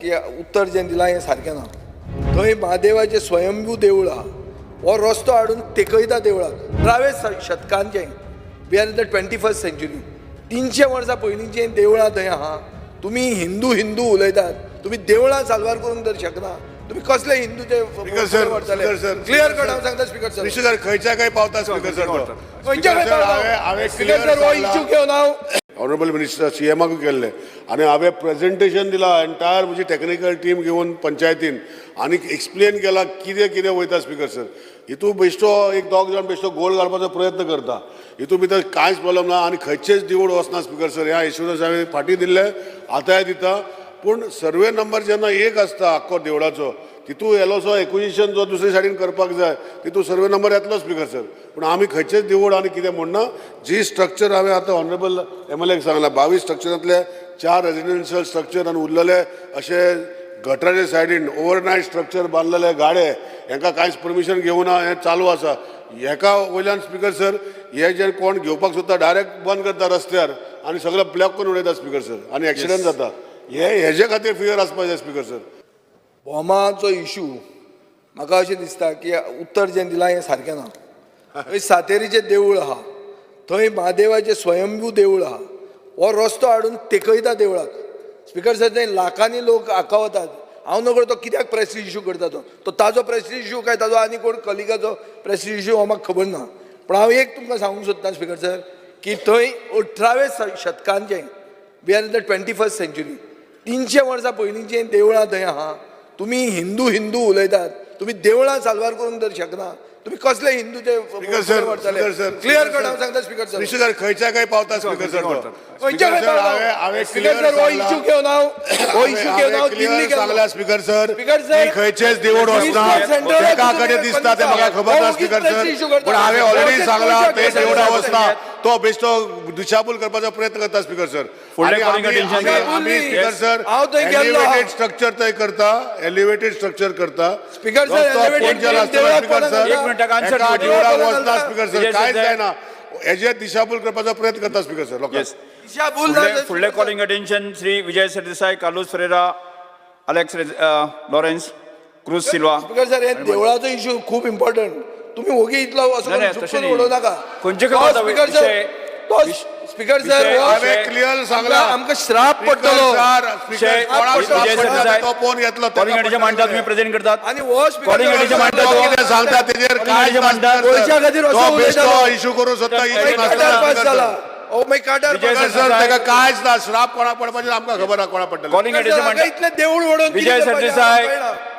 की उत्तर जें दिलां हें सारकें ना. थंय म्हादेवाचें स्वयंभू देवूळ आहा. हो रस्तो हाडून तेकयता देवळाक. 18व्या शतकांचें, we are in the 21st century. 300 वर्सां पयलींचीं देवळां थंय आहा. तुमी हिंदू हिंदू उलयतात, तुमी देवळां साल्वार करूंक जर शकना, तुमी कसले हिंदूचे Speaker sir, Speaker sir, clear cut हांव सांगता स्पीकर सर. स्पीकर, खंयच्या खंय पावता स्पीकर सर तो. खंयच्या स्पीकर सर, हांवें खंय हांवें स्पीकर क्लियर सर, हो इश्यू घेवन हांव ऑनरेबल मिनिस्टर सीएमाकूय केल्ले आनी हांवें प्रेजेंटेशन दिलां एंटायर म्हजी टॅक्निकल टीम घेवन पंचायतीन आनी एक्सप्लेन केला कितें कितें वयता. स्पीकर सर, हितू बेश्टो एक दोग जाण बेश्टो गोल घालपाचो प्रयत्न करता. हितू भितर कांयच प्रॉब्लम ना आनी खंयचेच देवूळ वचना. स्पीकर सर, ह्या एश्युरन्स हांवें फाटीं दिल्ले, आतांय दिता. पूण सर्वे नंबर जेन्ना एक आसता आख्खो देवळाचो, तितू येलोसो एक्विजिशन जो दुसरे सायडीन करपाक जाय, तितू सर्वे नंबर येतलो स्पीकर सर. पूण आमी खंयचेच देवूळ आनी कितें म्हणना. जी स्ट्रक्चर हांवें आतां ऑनरेबल एमएलएक सांगलां, 22 स्ट्रक्चरांतले चार रेजिडेन्शियल स्ट्रक्चर आनी उरलेले अशे गटराच्या सायडीन ओवरनायट स्ट्रक्चर बांदलेले गाडे, हेंकां कांयच परमिशन घेवना, हें चालू आसा. हेका वयल्यान स्पीकर सर, हे जे कोण घेवपाक सोदता, डायरेक्ट बंद करता रस्त्यार आनी सगळें ब्लॉक करून उडयता स्पीकर सर, आनी एक्सिडंट जाता. हे हेजे खातीर फियर आसपाक जाय स्पीकर सर. भोमाचो इशू, म्हाका अशें दिसता की उत्तर जें दिलां हें सारकें ना. थंय सातेरीचें देवूळ आहा, थंय म्हादेवाचें स्वयंभू देवूळ आहा. हो रस्तो हाडून तेकयता देवळाक. स्पीकर सर, थंय लाखांनी लोक हाका वतात. हांव नकळो तो कित्याक प्रेस्टीज इशू करता. तो तो ताजो प्रेस्टीज इशू काय ताजो आनी कोण कलिगाचो प्रेस्टीज इशू, हो म्हाका खबर ना. पूण हांव एक तुमकां सांगूंक सोदतां स्पीकर सर, की थंय 18व्या शतकांचें, we are in the 21st century, 300 वर्सां पयलींचीं देवळां थंय आहा. तुमी हिंदू हिंदू उलयतात, तुमी देवळां साल्वार करूंक जर शकना, तुमी कसले हिंदूचे Speaker sir, Speaker sir, clear cut हांव सांगता स्पीकर सर. स्पीकर, खंयच्या खंय पावता स्पीकर सर तो. खंयच्या खंय स्पीकर सर, हांवें हांवें स्पीकर क्लियर सर, हो इश्यू घेवन हांव, हो इश्यू घेवन हांव दिल्ली क्लियर गेल्लो. सांगला स्पीकर सर. स्पीकर सर, की खंयचेच देवूळ वचना. सेंट्रल एका कडेन दिसता ते म्हाका खबर ना स्पीकर सर, पूण हांवें ऑलरेडी सांगला, ते देवळां वचना. तो बेश्टो दिशाभूल करपाचो प्रयत्न करता स्पीकर सर. फुडलें आणि calling attention. आमी स्पीकर सर, हांव थंय गेल्लो. एलिवेटेड स्ट्रक्चर थंय करता, एलिवेटेड स्ट्रक्चर करता. स्पीकर सर, रस्तो elevated पोंच्यान आसतना देवळाक स्पीकर कोणाक सर, एक मिनिट, ताका answer एका दिवं दे. देवळाक वचना स्पीकर सर, विजय कांयच सरदेसाय. जायना. हेजे दिशाभूल करपाचो प्रयत्न करता स्पीकर सर लोकांक. येस. दिशाभूल ना. फुडले calling attention Shri Vijay Sardesai, Carlos Ferreira, Alex Lawrence, cruise Silva. Speaker sir, हे देवळाचो इशू खूब इम्पॉर्टंट. तुम्ही ओगी इतलो असो नाही, नाही, करून तशें झुकून नाही. उडोवं नाका. खंयचे तो खबर स्पीकर सर, विशय- तो स्पीकर सर, विशय- हो हांवें क्लियर सांगला. आमकां श्राप पडटलो. स्पीकर, कोणाक श्राप विजय पडटा सरदेसाय. तो फोन घेतलो. कॉलिंग अटेन्शन मांडटा, तुम्ही प्रेझेंट करतात. आणि हो स्पीकर Calling attention मांडटा तो तो. कितें सांगता तेजेर Calling काय attention मांडटा. गोंयच्या खातीर असो तो उलयता बेश्टो तो. इशू करूं सोदता. इशू मागीर काटार पास नासतना जाला. ओ मागीर काटार विजय पास स्पीकर सर, ताका कांयच ना. श्राप कोणाक पडपाचें आमकां खबर ना कोणाक पडटलें. कॉलिंग अटेन्शन हांगा मांडटा. इतलें देवूळ वडोवन विजय कितें करपाचें सरदेसाय. आमकां कळना.